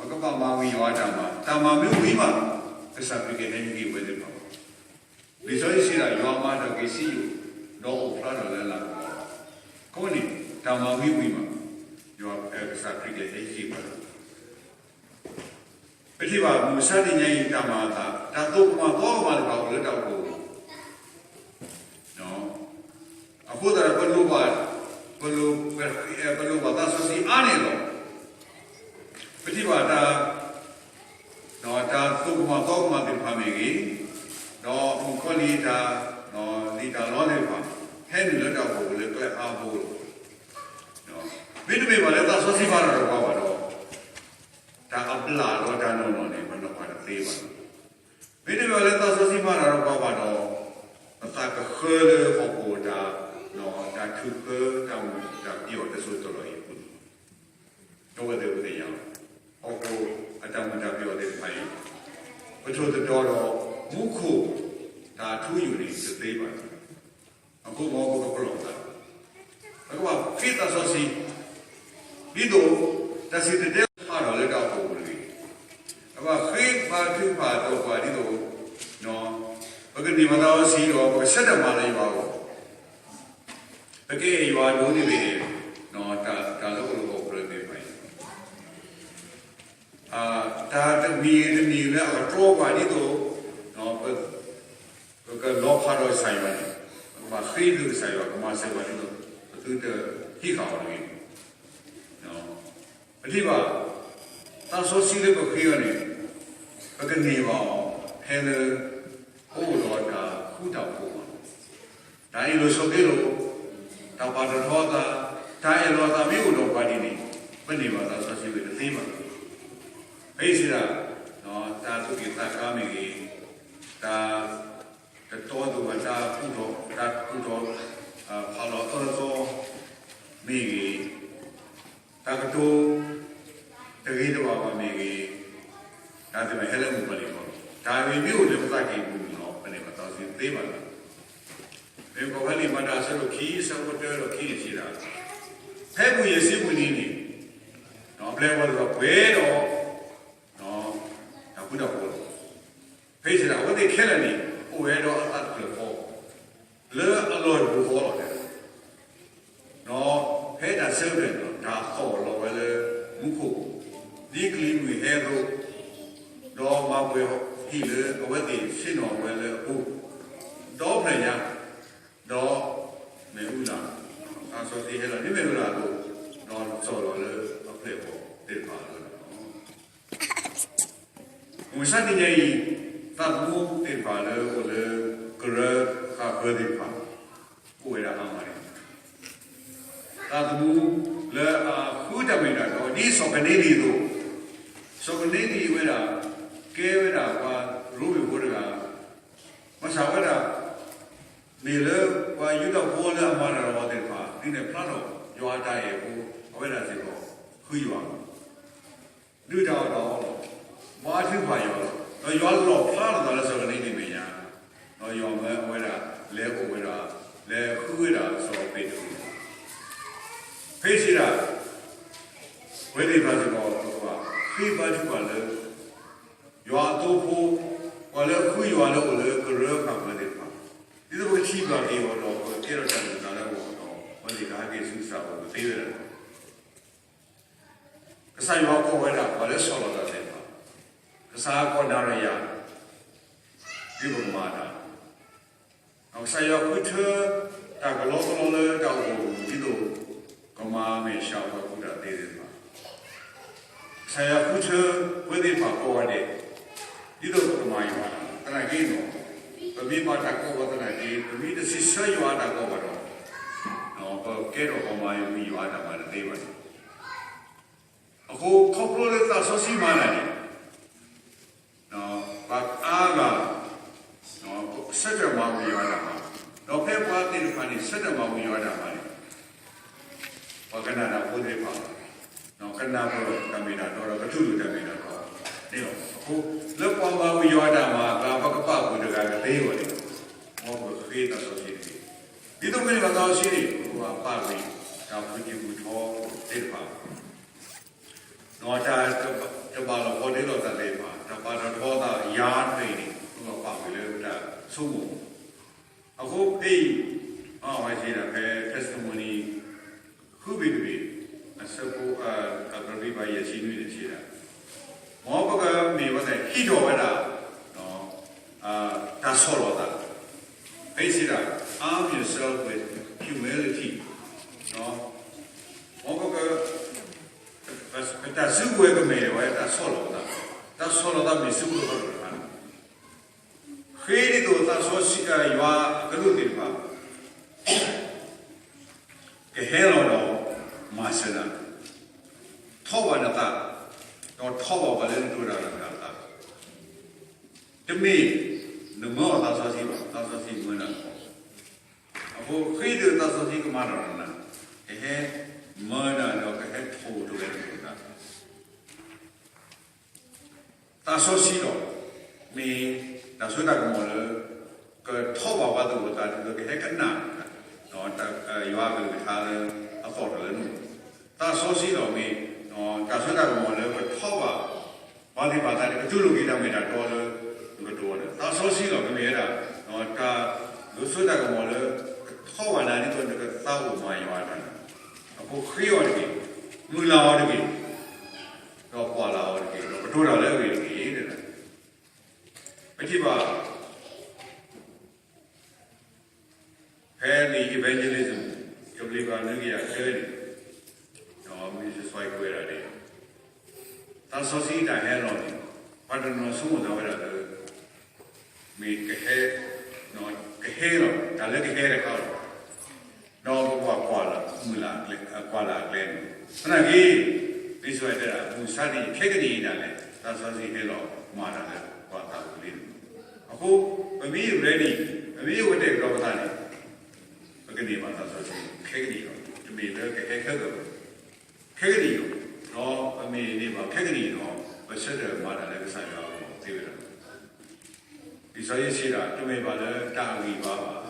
ကဘၣ်မၤဝံၤယွၤအတၢ်မၤ, တၢ်မၤမ့ၢ်ဝံၤမး ကစၢ်ခရံာ်ကဟဲဟ့ၣ်က့ၤဝဲသ့ၣ်တဖၣ်ဘၣ်. လံာ်စီဆှံစံးဒၣ် ယွၤမၤတၢ်က့ၤဆံးယိာ် ဒီးအိၣ်ဖျါထီၣ်လၢအလၤကပီၤလီၤ. အဃိန့ၣ် တၢ်မၤမ့ၢ်ဝံၤမး ယွၤကစၢ်ခရံာ်ကဟဲဟ့ၣ်က့ၤဝဲလီၤ. ပထံၣ်ဘၣ်မုၢ်မဆါတနံၤအံၤ တၢ်မၤအသး တၢ်သိၣ်ကမၣ်သီကမၣ်တဖၣ်အိၣ်လၢတၢ်အိၣ်ဖှိၣ် အဃိသတးဒီး ပလိၣ်ဘၣ်, ပလိၣ်, ပလိၣ်ဘၣ်သးစီဆှံအါန့ၢ်အလီၢ်, ပထံၣ်ဘၣ်တၢ်, တၢ်သိၣ်ကမၣ်သီကမၣ်သ့ၣ်တဖၣ်မ့ၢ်ဂ့ၤ, ဒီးမုၣ်ကီၤလံၢ်တၢ်, လံာ်တၢ်လီသ့ၣ်တဖၣ် ဟဲနုာ်လၢတၢ်အိၣ်ဖှိၣ်လၢကျဲအါဘိလီၤ. မ့တမ့ၢ်ဘၣ်လၢသးစီဆှံမၤတၢ်ဒီးပှၤဘၣ်ဒီး တၢ်အဘျၣ်ဒီးတၢ်နီၢ်နီၢ်န့ၣ် ပနီၤဖးတသ့ဘၣ်. မ့တမ့ၢ်ဘၣ်လၢသးစီဆှံမၤတၢ်ဒီးပှၤဘၣ်ဒီး ပသးကဃၢလၢဟီၣ်ခိၣ်တၢ်, တၢ်ထုးဃၢ တၢ်မုာ်တၢ်ပျီၣ်တစိၢ်တလီၢ်အံၤအပူၤန့ၣ်, ဒီပုၢ်ဝဲၢ်သ့ၣ်ညါ, ဟီၣ်ခိၣ်အတၢ်မုာ်တၢ်ပျီၣ်သ့ၣ်တဖၣ်အံၤ ပထိၣ်သတြီၤဒီးမူခိၣ်တၢ်ထူယိာ်န့ၣ်တသ့ဘၣ်. အဃိမ်ပကပလီၢ်သး, ပကဘၣ်ဃ့သးစီဆှံ, ဒ်သိးတၢ်စံၣ်တဲၤတဲလီၤဖးထီၣ်လၢတၢ်အိၣ်ဖှိၣ်အပူၤတဂ့ၤ. ပဘၣ်ဃ့ဘါထုကဖၣ်ဒီးပှၤဒ်သိး ပကန့ၢ်ဘၣ်သးစီဆှံဒီး ပကဆၢထၢၣ်မၤလၢယွၤအဂီၢ်, ပကအဲၣ်ယွၤဒိၣ်န့ၢ်ဂ့ၤ, တၢ်လၢပလိၣ်ဘၣ်အိၣ်ဖျါသ့ၣ်တဖၣ်အံၤ တၢ်တမံၤတမံၤလၢအကတြီပှၤဒ်သိး ပကလီၤဖးဒီးကစၢ်ယွၤန့ၣ်, ပကဘၣ်ဃ့ကစၢ်ယွၤ ကမၤစၢၤပှၤဒ်သိး ပသုတဟံးဃာ်အီၤတဂ့ၤ. ပထံၣ်ဘၣ် သးစီဆှံလၢပဃ့အီၤန့ၣ် ပကန့ၢ်ဘၣ်အီၤ ဖဲလၢ ပအိၣ်ဒီးတၢ်ဃူတၢ်ဖိးဘၣ် တၢ်အ့ၣ်လိာ်ဆိးက့လိာ်, တၢ်ပာ်ထီၣ်ထီအသး, တၢ်အၢၣ်လီၤအသးမ့ၢ်အိၣ်ဒီးပှၤဒ်န့ၣ် ပန့ၢ်ဘၣ်သးစီဆှံဝဲတသ့ဘၣ်. ဖဲအံၤစံးဒၣ် တၢ်သူၣ်က့ၣ်သးကါမ့ၢ်ဂ့ၤ, တၢ်တတီသူၣ်ဘၣ်တၢ်ကူၣ်ထီၣ်, တၢ်ကူၣ်ထီၣ်ဖးလီၤအၢသီမ့ၢ်ဂ့ၤ, တၢ်ကတိၤတဂ့ၤတဘၣ်ဘၣ်မ့ၢ်ဂ့ၤ, တၢ်သ့ၣ်တဖၣ်ဟဲလၢမုၣ်ကီၤလံၢ်အဂီၢ်, တၢ်ဂ့ၤမ့ၢ်အိၣ်လၢပသးကံၢ်ပူၤန့ၣ်လီၤ ပန့ၢ်ဘၣ်သးစီဆှံတသ့ဘၣ်. မ့ၢ်ကီၢ်ဖဲလံာ်မၤတၢ်အဆၢဒိၣ်ခံ အဆၢဖိတၢဒီးခံန့ၣ်စံးဒၣ်, ဖဲပူၤယစံးပူၤနံၤန့ၣ် အပျဲၢ်အဘီၣ်သ့ၣ်တဖၣ်ပှဲၤဒီး တၢ်ဃူတၢ်ဖိးလီၤ. ဖဲအံၤစံးဒၣ် အဝဲသ့ၣ်ခဲလၢာ်န့ၣ် အိၣ်ဝဲဒီးအသးတဖျၢၣ်ဃီ လၢအလီၢ်တပူၤဃီလီၤ. ဒီးဖဲတၢ်ဆၢကတီၢ်န့ၣ် တၢ်သီၣ်လီၤဝဲလၢမူခိၣ် ဒ်ကလံၤမုၢ်ဟဲအသိး, ဒီးမၤပှဲၤဟံၣ်လၢအဝဲသ့ၣ်ဆ့ၣ်နီၤဝဲလၢအပူၤ, ဒီးဖျၢၣ်ညါ, ဒီးမ့ၣ်အူလၢ်, သးစီဆှံဟဲလီၤဒ်မ့ၣ်အူလၢ်အသိး, ဒီးသီၣ်လီၤလၢအပျဲၢ်အဘီၣ်သ့ၣ်တဖၣ်အလိၤလီၤ. မုၢ်မဆါတနံၤအံၤ သးသမူသ့ၣ်တဖၣ်လၢအိၣ်လၢကရၢဃာ်ပၢၤသ့ၣ်တဖၣ် အိၣ်ဝဲဒၣ်အါမးန့ၣ် သးသမူလၢအဃုတၢ်မ့ၢ်တၢ်တီ ဒ်စီၤကနံလံအသိး, စီၤကနံလံဝဲဒၣ် ကဲဝဲဒၣ်ပှၤရိမ့ၤဖိတဂၤ, ဘၣ်ဆၣ်ဝဲဒၣ် မ့ၢ်လၢပှၤယူဒၤဖိလၢအမၤတၢ်ဒီးအီၤသ့ၣ်တဖၣ် ဒ်န့ၣ်ဖျါထီၣ်ယွၤအတၢ်အဲၣ်အဃိ အဝဲဒၣ်စ့ၢ်ကီး ဃုယွၤ ဒုၣ်တၢ်အီၣ်တၢ်အီလီၤ. ဘါထုကဖၣ်ယွၤလီၤ. ဒီးယွၤလီၣ်ဖျါထီၣ်သးလၢစီၤကနံလံမဲာ်ညါ, ဒီးယွၤမၢအဝဲဒၣ်လဲၤအိၣ်ဝဲဒၣ်, လဲၤဃုဝဲဒၣ်စီၤပ့းတရူး. ဖဲစံးဒၣ် ပဝဲသ့ၣ်တဖၣ်စ့ၢ်ကီး ပကဘၣ်ဃ့ဘါထုကဖၣ်လၢ ယွၤအသိဖိ, ပှၤလၢအဃုယွၤလၢအိၣ်လၢကရၢဃာ်ပၢၤသ့ၣ်တဖၣ်, ဒ်သိးပကထံၣ်ဘၣ်က့ၤအီၤဒီး ပကကဲထီၣ်တၢ်မုၢ်လၢ်လၢအဂီၢ်ဒီး ပဝဲသ့ၣ်ကဟဲက့ၤဆူကစၢ်အအိၣ်ကသ့ဝဲဒၣ်လီၤ. ကစၢ်ယွၤကိးဝဲဒၣ် ပှၤလၢဆီၣ်လီၤတၢ်သ့ၣ်တဖၣ်, ကစၢ်ကိးနၤရယၤ ဒ်သိးပကမၤတၢ်, ကစၢ်ယွၤဃုထၢ တၢ်ကလီကလီလၢတၢ်အိၣ်ဖှိၣ်ပူၤ ဒ်သိး ကမၤမဲာ်ဆှးပှၤကူၣ်တၢ်သ့သ့ၣ်တဖၣ်, ကစၢ်ယွၤဃုထၢ ပဝဲသ့ၣ်တဖၣ်ကိးဂၤဒဲး ဒ်သိးပကမၤယွၤတၢ် သနာ်က့ဒီး ပမ့ၢ်ဘၣ်တၢ်ကိးဘၣ်သနာ်က့ ပမ့ၢ်တစံးဆၢယွၤအတၢ်ကိးဘၣ်ဒီး ပကဲထီၣ်ပှၤမၤဝံၤယွၤအတၢ်မၤတသ့ဘၣ်န့ၣ်, အဃိခီဖျိလၢသးစီဆှံမၤတၢ်န့ၣ် ပှၤအါဂၤ ဆၢထၢၣ်မၤဝံၤယွၤအတၢ်မၤ, ဒီးဖဲပှၤသ့ၣ်တဖၣ်န့ၣ် ဆၢထၢၣ်မၤဝံၤယွၤအတၢ်မၤန့ၣ် ပှၤကနၣ်တၢ်ဖိသ့ၣ်တဖၣ် ကနၢ်ပၢၢ်တၢ်မ့ၢ်တၢ်တီဒီး ကတူၢ်လိာ်တၢ်မ့ၢ်တၢ်တီန့ၣ်လီၤ. အဃိ လၢပှၤမၤဝံၤယွၤအတၢ်မၤအကျါ ပကပာ်ဃုာ်တဂၤကသ့အဂီၢ်န့ၣ်, မ်ပဃ့သးစီဆှံတက့ၢ်. ဒ်သိးမ့ၢ်န့ၣ်ဘၣ်သးစီဆှံန့ၣ် ပကဘၣ်ပာ်ဃုာ် တၢ်ဃုထံဃုထီသ့ၣ်တဖၣ် ဒီးတၢ်တဘၣ်လီၢ်ပီဒ့လီၤသးသ့ၣ်တဖၣ်, တၢ်ပာ်ထီၣ်ထီသးယၤတဖၣ်အံၤန့ၣ် ပကဘၣ်ပာ်ဃုာ်လၢပတၢ်ဆိကမိၣ်. အဃိဖဲအံၤ အဝဲစံးဒၣ်ဖဲ testimony ဃုဘ့ၣ်တဘ့ၣ် အဆၢဖိ အကရံၣ်ဘၣ်ယဲၢ်ဆံနွံန့ၣ်စံးဒၣ်, မ်ပကမ့ၢ်ဝဲဒၣ်ဟံးထီၣ်ဝဲဒၣ် တၢ်ဆီၣ်လီၤသး, ဖဲအံၤစံးဒၣ် arm yourself with humility, မ်ပက ပတၢ်စုကဝဲၤကမ့ၢ်ဝဲတၢ်ဆီၣ်လီၤသး, တၢ်ဆီၣ်လီၤသးမ့ၢ်စုကဝဲၤတခါန့ၣ်, ဃ့ဒ်သိးသးစီဆှံ ယွၤအကလူးသ့ၣ်တဖၣ် ကဟဲလီၤဒီးမၤစၢၤနၤ, ထီၣ်ဘၣ်နသး, ဒီးထီၣ်ဘၣ်ပှၤလၢနတိၤတၢ်လၢနသး, တမ့ၢ်နမၢအီၤသးစီဆှံဘၣ်, သးစီဆှံမၢနၤလီၤ. အဃိဃ့ဒ်သိးသးစီဆှံကမၤထီၣ်နၤ, ကဟဲမၢနၤဒီးကဟဲထီၣ်ဝဲနသး သးစီဆှံဒီး မ့ၢ်တၢ်စိတၢ်ကမီၤလၢ ကထီၣ်ဘၣ်ပှၤသူၣ်ကသး ဒ်သိးကဟဲကနၣ် ယွၤအကလုၢ်ကထါလၢအသီၣ်ထီၣ်လၢနအိၣ်, သးစီဆှံဒီးမ့ၢ် တၢ်စိတၢ်ကမီၤလၢကထီၣ်ဘၣ် ပှၤသ့ၣ်တဖၣ်သးန့ၣ် ကတူၢ်လိာ်က့ၤတၢ်မ့ၢ်တၢ်တီလၢ နကတိၤအီၤန့ၣ်, သးစီဆှံဒီးမ့ၢ်ဝဲဒၣ် တၢ်စိတၢ်ကမီၤလၢ ကထီၣ်ဘၣ်နၤ ဒ်သိးနကသးအိၣ်မၤယွၤတၢ်န့ၣ်, အဃိဃ့အီၤတက့ၢ်, မုၢ်လၢ်အီၤတက့ၢ်, ဒီးကွၢ်လၢ်အီၤတက့ၢ်, ဒီးကတိၤတၢ်လၢအဂ့ၢ်တက့ၢ်. ပထံၣ်ဘၣ် ဖဲန့ၣ် evangelism ကဘျံးပၤနွံကယၤသၢန့ၣ် ဒီးမ့ၢ်စဲးကွဲးဒၣ်န့ၣ် သးစီဆှံတၢ်ဟဲလီၤန့ၣ် ပှၤတနီၤဆိကမိၣ်သးဝဲဒၣ်လၢ မ့ၢ်ကဟဲ ကဟဲလီၤ တၢ်လၢကဟဲတခါလီၤ. ဒီးပကွၢ်ကွၢ်လၢ် မုၢ်လၢ်အကျဲ ကွၢ်လၢ်အကျဲန့ၣ် သနာ်က့ လံာ်စီဆှံတဲဒၣ် မုၢ်ဆါတနံၤခဲကနံၣ်အံၤဒၣ်လဲာ် သးစီဆှံဟဲလီၤမၤတၢ်လၢပှၤသးသမူန့ၣ်လီၤ. အဃိ ပမ့ၢ် ready ပမ့ၢ်အိၣ်ကတဲာ်ကတီၤပသးန့ၣ် ပကန့ၢ်ဘၣ်သးစီဆှံခဲကနံၣ်လီၤ. တမ့ၢ်လၢကဟဲခဲလၢာ်ဘၣ် ခဲကနံၣ်လီၤ. ဒီးပမ့ၢ်န့ၢ်ဘၣ်ခဲကနံၣ်ဒီး ပဆၢထၢၣ်မၤတၢ်လၢကစၢ်ယွၤအဂီၢ်သ့ဝဲဒၣ် လံာ်စီဆှံစံးဒၣ် တမ့ၢ်ဘၣ်လၢတၢ်အဂံၢ်အဘါဘၣ်,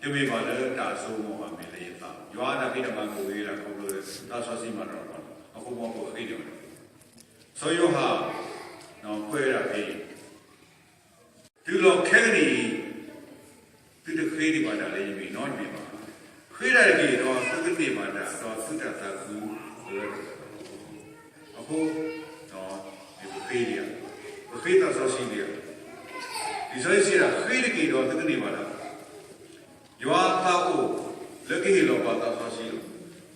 တမ့ၢ်ဘၣ်လၢတၢ်အစိကမီၤဘၣ် မ့ၢ်လၢယသး, ယွၤအတၢ်ဖံးတၢ်မၤကအိၣ်ဂ့ၤဒၣ်ခီဖျိလၢ သးစီဆှံမၤတၢ်ဒီးပှၤလီၤ. အဃိမ်ပဃ့န့ၢ်ဝဲဒၣ် စီၤယိၤဟၣ် ကွဲးဝဲဒၣ်ဖဲအံၤ တုၤလီၤခဲကနံၣ်အံၤ သုတဃ့န့ၢ်ဘၣ်တၢ်လၢယမံၤနီတမံၤဘၣ်. ဃ့တၢ်တက့ၢ်ဒီးသုကန့ၢ်ဘၣ်တၢ် ဒီးသုတၢ်သးခုလၢ အဃိ ပဃ့လံဧါ, ပဃ့သးစီဆှံလံဧါ. လံာ်စီဆှံစံးဒၣ် ဃ့တက့ၢ်ဒီးသုကန့ၢ်ဘၣ်တၢ် ယွၤသးအိၣ်လၢကဟ့ၣ်လီၤပှၤသးစီဆှံလီၤ.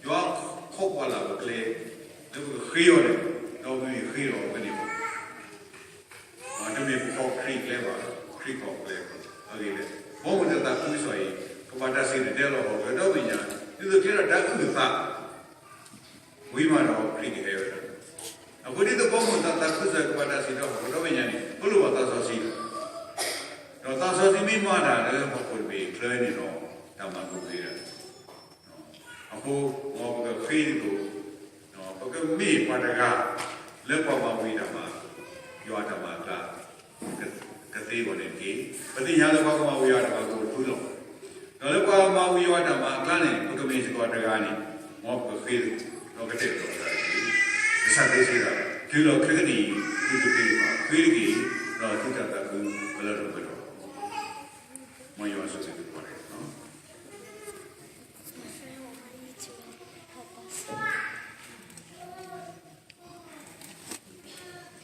ယွၤခီပှၢ်လၢ်ပကျဲ လၢပကဃ့အီၤန့ၣ် ဒီးပမ့ၢ်ဃ့ဒီးပကန့ၢ်ဘၣ် တမ့ၢ်ပခီခရံာ်ကျဲဘၣ်, ခရံာ်ခီၣ်ကျဲအဂ့ၢ်လဲၣ်. ဘီမုၢ်တၢ်သးခုကစီၣ်အံၤ ကဘၣ်တၢ်စံၣ်တဲၤတဲလီၤဟီၣ်ခိၣ်ဒီဘ့ၣ်ညါ ဒ်သိးကဲထီၣ်တၢ်အုၣ်အသး ဝံၤမးဒီးခရံာ်ကဟဲဝဲဒၣ်. အဃိဒ်သိးဘီမုၢ်တၢ်သးခုကစီၣ်အံၤ ကဘၣ်တၢ်စံၣ်တဲၤတဲလီၤဟီၣ်ခိၣ်ဒီဘ့ၣ်ညါန့ၣ် ပလိၣ်ဘၣ်သးစီဆှံလီၤ. ဒီးသးစီဆှံမ့ၢ်မၤတၢ်လၢဟီၣ်ခိၣ်တဘ့ၣ်ချၢန့ၣ်ဒီး တၢ်မၤကအိၣ်က့ၤဒၣ် အဃိ မ်ပကဃ့ဒ်သိး ပကမ့ၢ်ပှၤတဂၤ လၢပှၤမၤဝံၤတၢ်မၤ ယွၤတၢ်မၤအကျါ ကသ့အဂီၢ်န့ၣ်တက့ၢ်. ပသ့ၣ်ညါလၢပှၤကမၤဝံၤယွၤတၢ်မၤကအိၣ်တဖုလီၤ. ဒီးလၢပှၤမၤဝံၤယွၤတၢ်မၤအကျါန့ၣ် ပကမ့ၢ်စ့ၢ်ကီးတဂၤန့ၣ် မ်ပကဃ့ဒီးကတဲာ်ကတီၤပသးတက့ၢ်. ကစၢ်ခရံာ်စံးဒၣ် တုၤလီၤခဲကနံၣ်အံၤ သုတဃ့ဘၣ်, ဃ့တက့ၢ် ဒီးသုတၢ်သးခုကလၢထီၣ်ပှဲၤထီၣ် မ်ယွၤဆိၣ်ဂ့ၤသုကိးဂၤ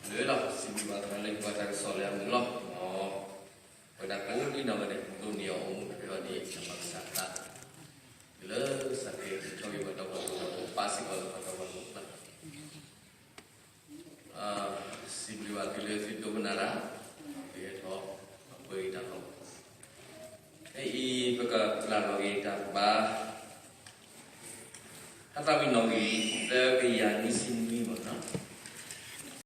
ဒဲး လၢလီၤ စံးဘျုးဘၣ်သရၣ်လၢဟ့ၣ်ပှၤတၢ်ကစီၣ်လၢအမုာ်လီၤ. ခဲအံၤပကပျၢ်လီၤက့ၤတၢ်ကပၤ ဟါသးဝံၣ်နီၣ်ဂံၢ် သၢကယၤနွံဆံနွံမ့ၢ်နီၤ.